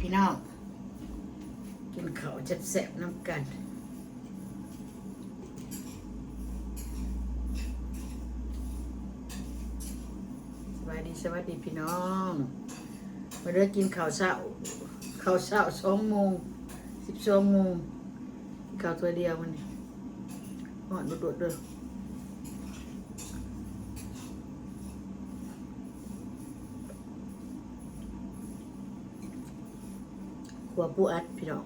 ພີ່ນ້ອງ ກິນເຂົ້າແຊບໆນຳກັນ. ສະບາຍດີ ສະຫວັດດີພີ່ນ້ອງ ມາເດີ ກິນເຂົ້າເຊົ້າ ເຂົ້າເຊົ້າສອງໂມງ ສິບສອງໂມງ ກິນເຂົ້າຖ້ວຍດຽວມື້ນີ້ ຮ້ອນໂດດໆເດີ. ຂົ້ວປູອັດພີ່ນ້ອງ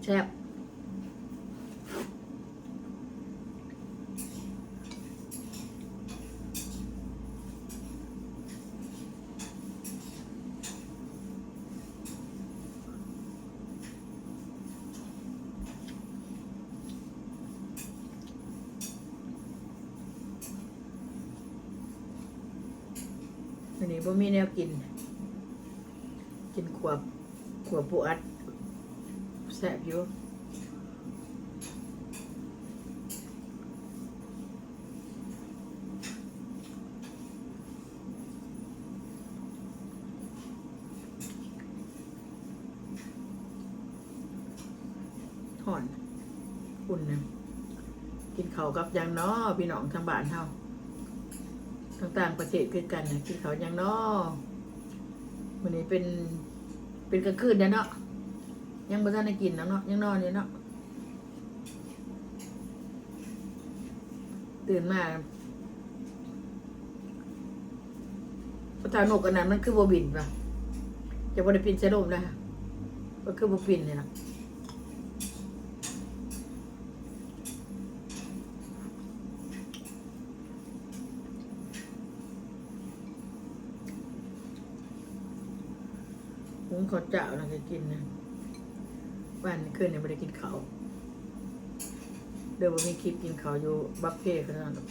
ແຊບ. ມື້ນີ້ບໍ່ມີແນວກິນ ກິນຂົ້ວ ຂົ້ວປູອັດ ແຊບຢູ່. ຮ້ອນ ອຸ່ນນະ ກິນເຂົ້າກັບຫຍັງນໍພີ່ນ້ອງ ທາງບ້ານເຮົາ ທາງຕ່າງປະເທດຄືກັນນະ ກິນເຂົ້າຫຍັງນໍ? ມື້ນີ້ເປັນ ເປັນກາງຄືນແລ້ວເນາະ ຍັງບໍ່ທັນໄດ້ກິນນຳເນາະ ຍັງນອນຢູ່ເນາະ. ຕື່ນມາ ພະເຖົ້ານົກອັນນັ້ນມັນຄືບໍ່ບິນວະ? ຈະບໍ່ໄດ້ປິ່ນໃສ່ລົມນະ ມັນຄືບໍ່ປິ່ນນີ້ນະ. ຫຸງເຂົ້າເຈົ້ານະ ກໍກິນນະ ວານຄືນນີ້ບໍ່ໄດ້ກິນເຂົ້າ ເລີຍບໍ່ມີຄລິບກິນເຂົ້າຢູ່ບັບເຟຂະໜາດນັ້ນ.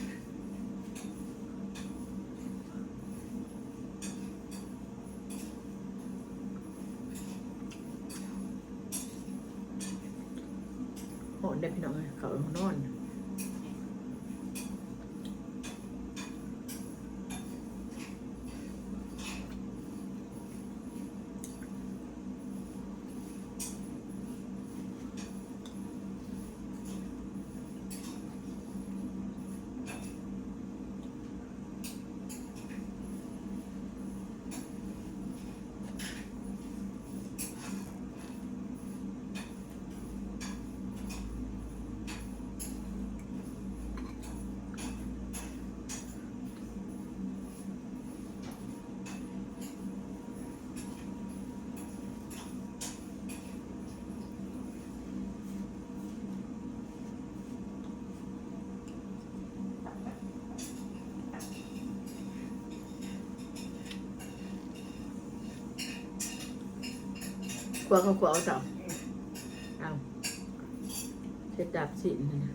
ຮ້ອນເດ້ພີ່ນ້ອງເອີຍ ເຂົ້າຮ້ອນ. ຂົ້ວເຂົ້າ ຂົ້ວເອົາເຈົ້າ ເອົາ ເຮັດດາບຊີ້ນຫັ້ນນະ.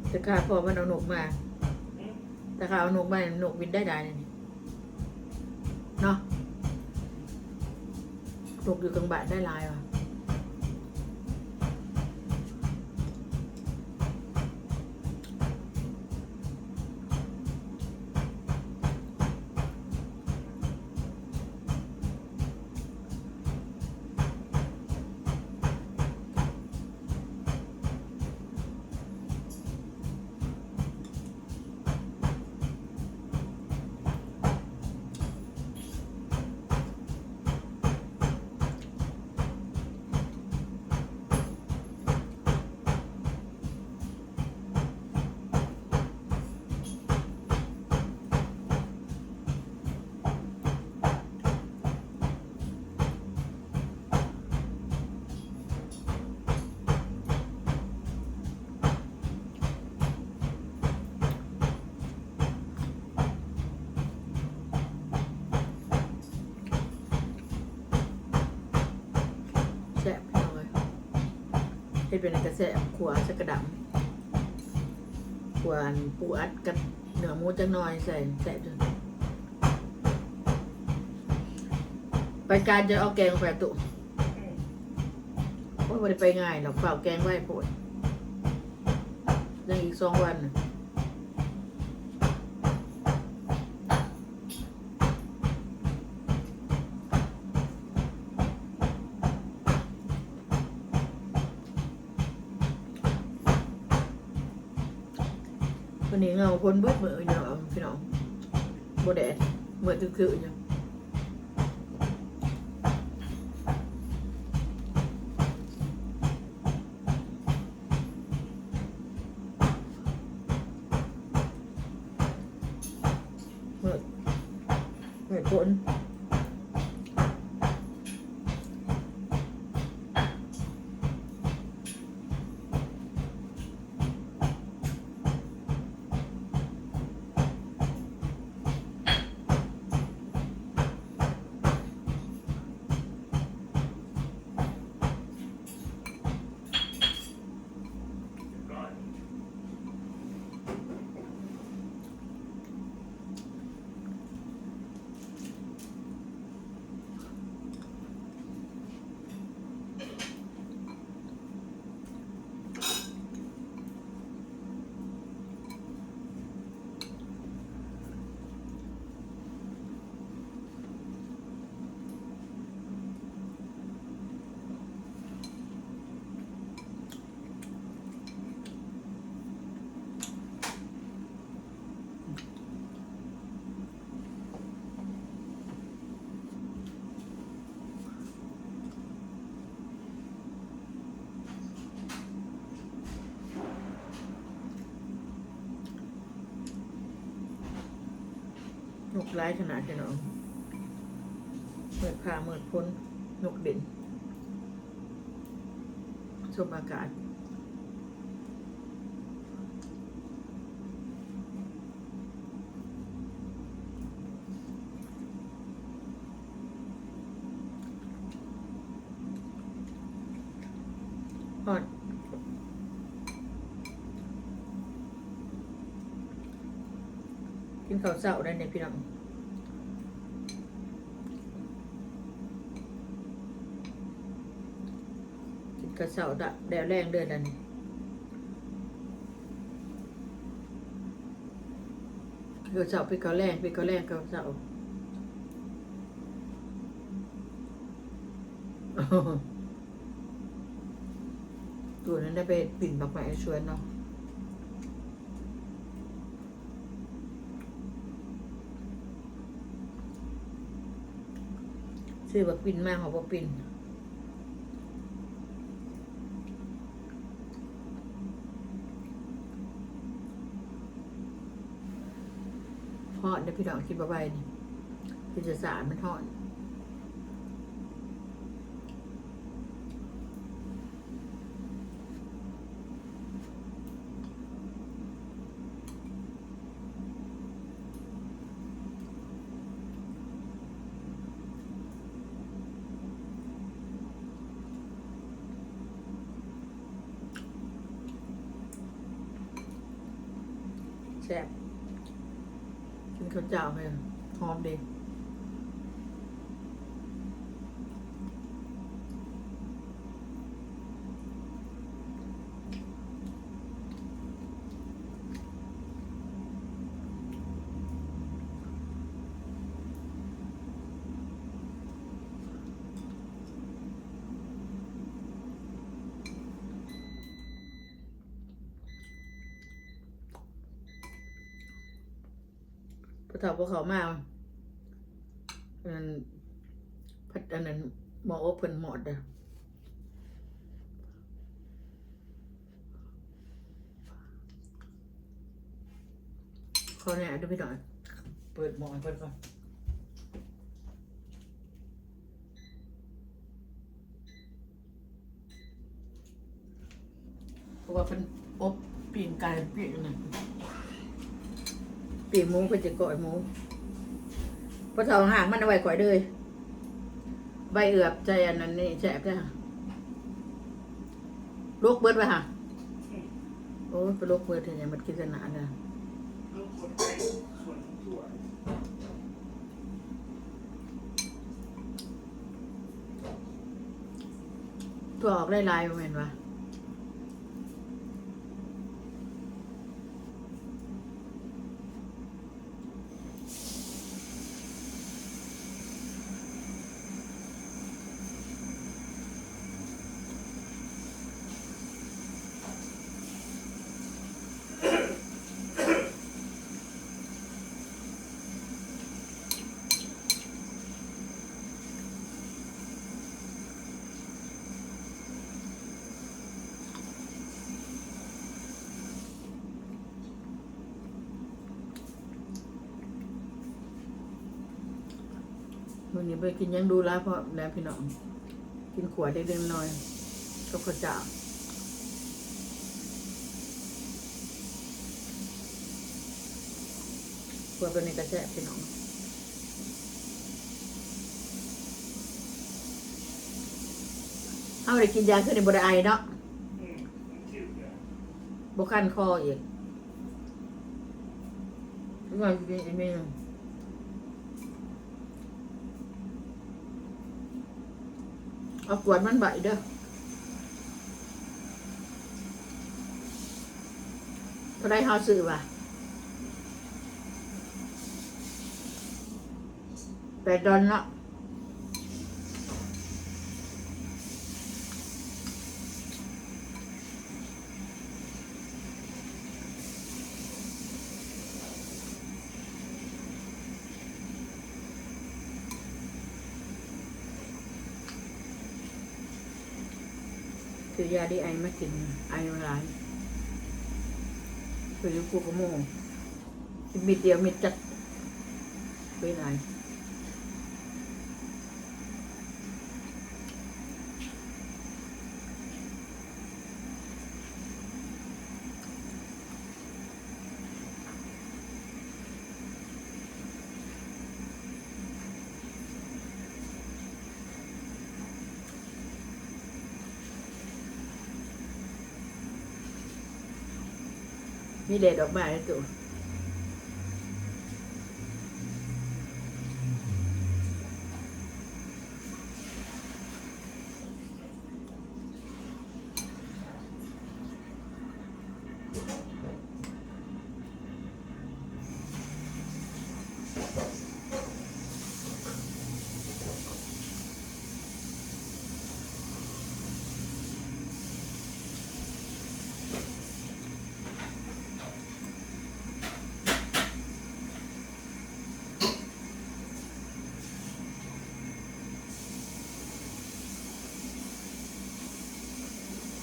ແຕ່ຂ້າພໍ່ມັນເອົານົກມາ ແຕ່ຂ້າເອົານົກມາ ນົກບິນໄດ້ຫຼາຍເນາະ ນົກຢູ່ກາງບ້ານໄດ້ຫຼາຍວ່າ. ແ ເຮັດເປັນກະແຊບ ຂົ້ວໃສ່ກະດຳ ຂົ້ວອັນປູອັດກັບເນື້ອໝູຈັກໜ່ອຍໃສ່ ແຊບຢູ່. ໄປການຈະເອົາແກງໄປຕຸ ໂອ້ຍ ບໍ່ໄດ້ໄປງ່າຍດອກ ຟ້າວແກງໄວໂພດ ຍັງອີກສອງວັນ. ມື້ນີ້ເຫງົາຄົນເບິດມື້ຢູ່ເນາະພີ່ນ້ອງ ບໍ່ແດດ ມືດຄຶກໆຢູ່. ເໝິດ ເໝິດຄົນ. ນົກຫຼາຍຂະໜາດ ພີ່ນ້ອງ ເມີດຟ້າເມີດຝົນ ນົກບິນ ຊົມອາກາດ. ຮອດ ກິນເຂົ້າເຊົ້າໄດ້ເດ້ພີ່ນ້ອງ ກິນເຂົ້າເຊົ້າແລ້ວແລງເດີລະນີ້. ເຂົ້າເຊົ້າ ເປັນເຂົ້າແລງ ເປັນເຂົ້າແລງ ເຂົ້າເຊົ້າ. ໂຕນັ້ນໄດ້ໄປປີນບັກໄມ້ໃນສວນເນາະ ຊື້ບັກປິ່ນມາ ເຮົາບໍ່ປິ່ນ. ຮ້ອນເດ້ພີ່ນ້ອງ ກິນບໍ່ໄຫວນີ້ ກິນຊ້າໆ ມັນຮ້ອນ. ແຊບ ກິນເຂົ້າເຈົ້າແມ່ນຫອມເດ້. ຜູ້ເຖົ້າບໍ່ເຂົ້າມາ ອັນນັ້ນ ພັດ ອັນນັ້ນ ໝໍ້ອົບເພິ່ນໝອດເດີ້. ຂໍອະນຸຍາດເດີ້ພີ່ນ້ອງ ເປີດໝໍ້ໃຫ້ເພິ່ນກ່ອນ. ເພາະວ່າເພິ່ນອົບປີ້ງໄກ່ ປີ້ງອັນນັ້ນ ປີ້ງໝູ ເພິ່ນຈະກ້ອຍໝູ. ພໍເຖົ້າ ຫາກມັນເອົາໄວ້ຂ້ອຍເດີ້ ໃບເອືອບໃສ່ອັນນັ້ນນີ້ແຊບແທ້. ລົກເບິດວ່າຫາ. ໂອ້ຍ ໄປລົກເບິດເຮັດຫຍັງ ມັນກິນແຕ່ໜ້າເນາະ. ຖົ່ວອອກຫຼາຍໆ ບໍ່ແມ່ນຫວາ? ມື້ນີ້ບໍ່ໄດ້ກິນຫຍັງດູຫຼາຍ ເພາະແລ້ວພີ່ນ້ອງ ກິນຂົ້ວເລັກໆນ້ອຍໆ ກັບເຂົ້າຈ້າວ. ຂົ້ວຕົວນີ້ກໍແຊບພີ່ນ້ອງ. ເຮົາໄດ້ກິນຢາຄືນີ້ບໍ່ໄດ້ໄອເນາະ ບໍ່ຄັນຄໍອີກ. ວ່າຊິກິນອີກເມນູ ເອົາກວດມັນໄວ້ເດີ ເທົ່າໃດເຮົາຊື້ຫວາ? ແປດດອນເນາະ. ຊື້ຢາດີໄອມາກິນ ໄອຫຼາຍ ຊື້ຢູ່ຄູ່ກັບໝູ່ ກິນເມັດດຽວເມັດຈັດ ເປັນໄອ. ມີແດດອອກມາເດ້ຕູ້.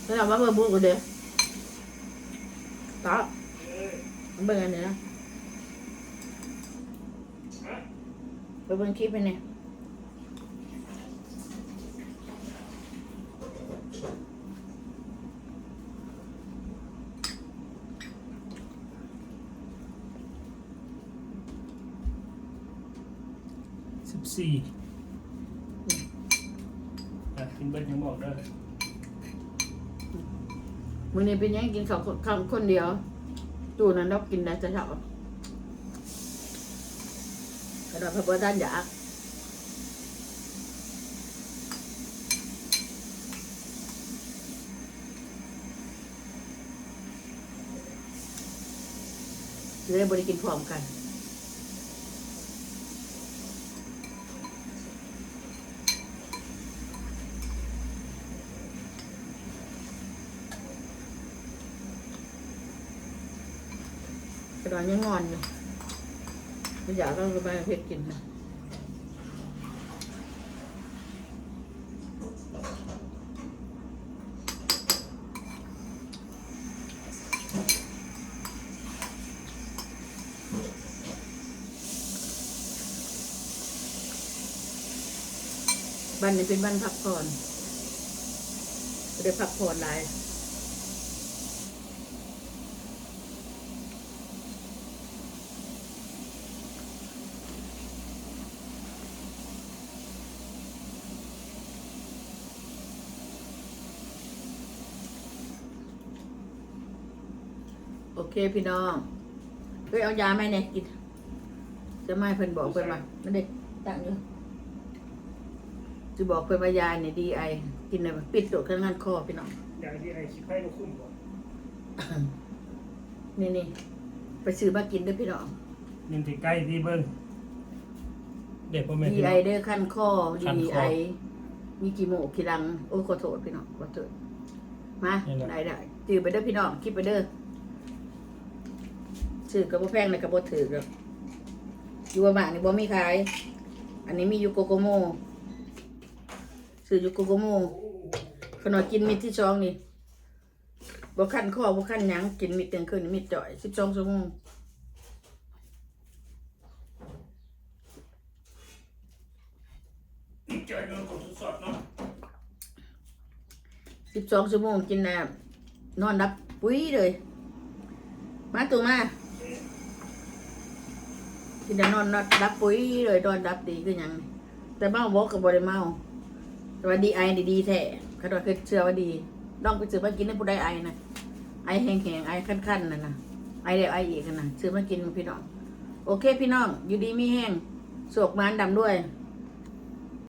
ສະດອກວ່າເບິ່ງບຸກເດ້ ຕາ ເບິ່ງອັນນີ້ນະ ໄປເບິ່ງຄລິບໃຫ້ແດ່. ສິບສີ່ ອ່ະ ກິນເບິດຍັງບອກເດີ. ມື້ນີ້ເປັນຫຍັງກິນເຂົ້າຄົນ ເຂົ້າຄົນດຽວ? ຕູ້ນັ້ນດອກກິນໄດ້ແຕ່ເຊົ້າ ຂະໜາດເພິ່ນບໍ່ທັນຢາກ. ຊິໄດ້ບໍ່ໄດ້ກິນພ້ອມກັນ. ຂະໜາດຍັງງອນຢູ່ ບໍ່ຢາກເອົາໄປເຮັດກິນນະ. ວັນນີ້ເປັນວັນພັກຜ່ອນ ບໍ່ໄດ້ພັກຜ່ອນຫຼາຍ. ເ ໂອເຄພີ່ນ້ອງ ເອີຍ ເອົາຢາມາໃຫ້ແດ່ກິນ. ຈະມາໃຫ້ເພິ່ນ ບອກເພິ່ນວ່າ ມັນໄດ້ຕັ້ງຢູ່ ຊິບອກເພິ່ນວ່າຢານີ້ດີໄອ ກິນແລ້ວປິດໂດດ ຄັນຄັນຄໍພີ່ນ້ອງ. ຢາດີໄອຂີ້ໄພບໍ່ຄຸ້ມບໍ່? ນີ້ໆ ໄປຊື້ມາກິນເດີພີ່ນ້ອງ. ຍິນດີໃກ້ທີ່ເບິ່ງເດ້ ພໍ່ແມ່ພີ່ນ້ອງ ດີໄອເດີ ຄັນຄໍ ດີໄອ ມີຂີ້ມູກຂີ້ຫຼັງ. ໂອ້ ຂໍໂທດພີ່ນ້ອງ ຂໍໂທດ. ມາ ນີ້ແຫຼະ ໄດ້ໆ ຈື່ໄປເດີພີ່ນ້ອງ ຄິດໄປເດີ. ຊື້ກໍບໍ່ແພງ ແລ້ວກໍບໍ່ຖືກດອກ. ຢູ່ບ້ານນີ້ບໍ່ມີຂາຍ. ອັນນີ້ມີຢູ່ໂກໂກໂມ ຊື້ຢູ່ໂກໂກໂມ. ຂະນ້ອຍກິນເມັດທີສອງນີ້ ບໍ່ຄັນຄໍ ບໍ່ຄັນຫຍັງ ກິນເມັດກາງຄືນ ເມັດຈ່ອຍ ສິບສອງຊົ່ວໂມງ. ເຈົ້ານອນກໍສຸດຊອດເນາະ ສິບສອງຊົ່ວໂມງກິນນະ ນອນຫຼັບປຸຍເລີຍ. ມາຕູ້ມາ ກິນນະນອນຫຼັບປຸຍເລີຍ ນອນຫຼັບດີຄືຫຍັງ. ແຕ່ເມົາບໍ່ ກໍບໍ່ໄດ້ເມົາ ແຕ່ວ່າດີໄອນີ້ດີແທ້. ຄັນວ່າເຊື່ອວ່າດີ ລອງໄປຊື້ມາກິນເດີ ຜູ້ໃດໄອນະ ໄອແຫ້ງໆ ໄອຄັນໆ ນັ້ນນະ ໄອແລ້ວໄອອີກຫັ້ນນະ ຊື້ມາກິນພີ່ນ້ອງ. ໂອເຄພີ່ນ້ອງ ຢູ່ດີມີແຮງ ໂຊກໝານ ລ່ຳລວຍ.